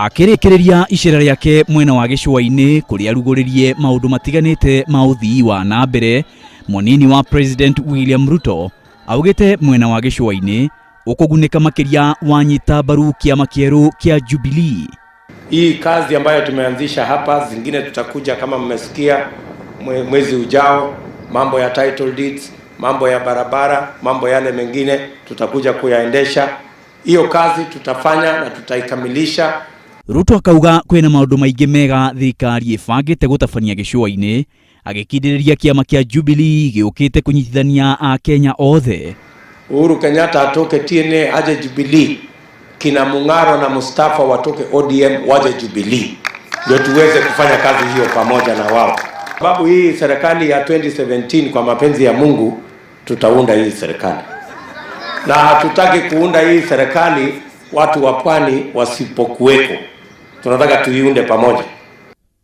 Akĩrĩkĩrĩria icera rĩake mwena wa gĩcũa-inĩ kũrĩa arugũrĩrie maũndũ matiganĩte ma ũthii wa na mbere, mũnini wa President William Ruto augĩte mwena wa gĩcũa-inĩ ũkũgunĩka makĩria wanyita mbaru kĩama kĩerũ kĩa Jubilee. Hii kazi ambayo tumeanzisha hapa, zingine tutakuja kama mmesikia mwezi ujao, mambo ya title deeds, mambo ya barabara, mambo yale mengine tutakuja kuyaendesha. Hiyo kazi tutafanya na tutaikamilisha. Ruto akauga kwĩna maũndũ maingĩ mega thirikari ĩbangĩte gũtabania gĩcũa-inĩ, agĩkindĩrĩria kĩama kĩa Jubilee gĩũkĩte kũnyitithania Akenya othe. Uhuru Kenyatta atoke TNA aje Jubilee, kina Mung'aro na Mustafa watoke ODM waje Jubilee, ndio tuweze kufanya kazi hiyo pamoja na wao. Sababu hii serikali ya 2017 kwa mapenzi ya Mungu tutaunda hii serikali, na hatutaki kuunda hii serikali watu wa pwani wasipokuweko. Tunataka tuiunde pamoja.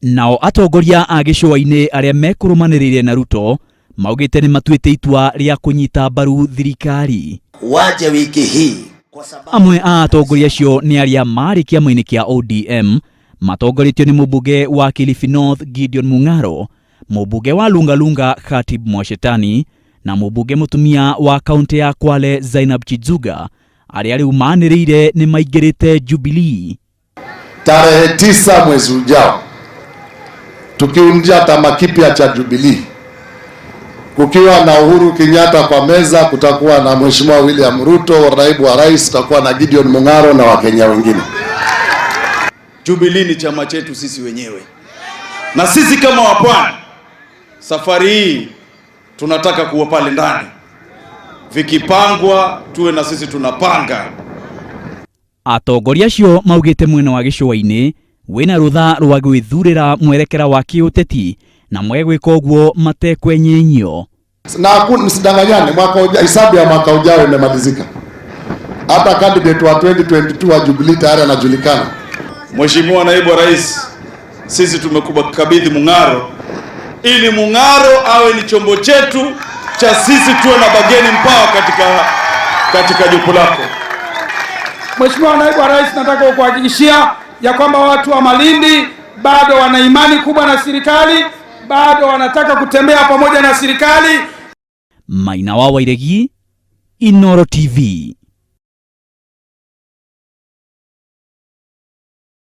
Nao atongoria a gĩcũa-inĩ arĩa mekũrũmanĩrĩire na Ruto maugĩte nĩ matuĩte itua rĩa kũnyita mbaru thirikari. Waje wiki hii kwa sababu Amwe a atongoria acio nĩ arĩa marĩ kĩama-inĩ kĩa ODM matongoretio nĩ mũmbunge wa Kilifi North Gideon Mung'aro, mũmbunge wa Lungalunga Khatib Mwashetani na mũmbunge mũtumia wa kaunti ya Kwale Zainab Chidzuga arĩa rĩu manĩrĩire nĩ maingĩrĩte Jubilee. Tarehe 9 mwezi ujao tukiunja chama kipya cha Jubilee, kukiwa na Uhuru Kenyatta kwa meza, kutakuwa na Mheshimiwa William Ruto naibu wa rais, kutakuwa na Gideon Mung'aro na Wakenya wengine. Jubilee ni chama chetu sisi wenyewe, na sisi kama wapwani safari hii tunataka kuwa pale ndani, vikipangwa tuwe na sisi tunapanga. Atongoria acio maugĩte mwena wa gĩcũa-inĩ wĩna rũtha rwa gwĩthurĩra mwerekera wa kĩũteti na mwegwĩka ũguo matekwenyenyio. Na msidanganyane, mwaka ujao, hesabu ya mwaka ujao imemalizika. Hata candidate wa 2022 wa Jubilee tayari anajulikana. Mheshimiwa Naibu wa Rais, sisi tumekukabidhi Mung'aro ili Mung'aro awe ni chombo chetu cha sisi tuwe na bargaining power katika jopo lako. Mheshimiwa Naibu wa Rais, nataka kukuhakikishia ya kwamba watu wa Malindi bado wana imani kubwa na serikali, bado wanataka kutembea pamoja na serikali. Maina wa Wairegi, Inooro TV.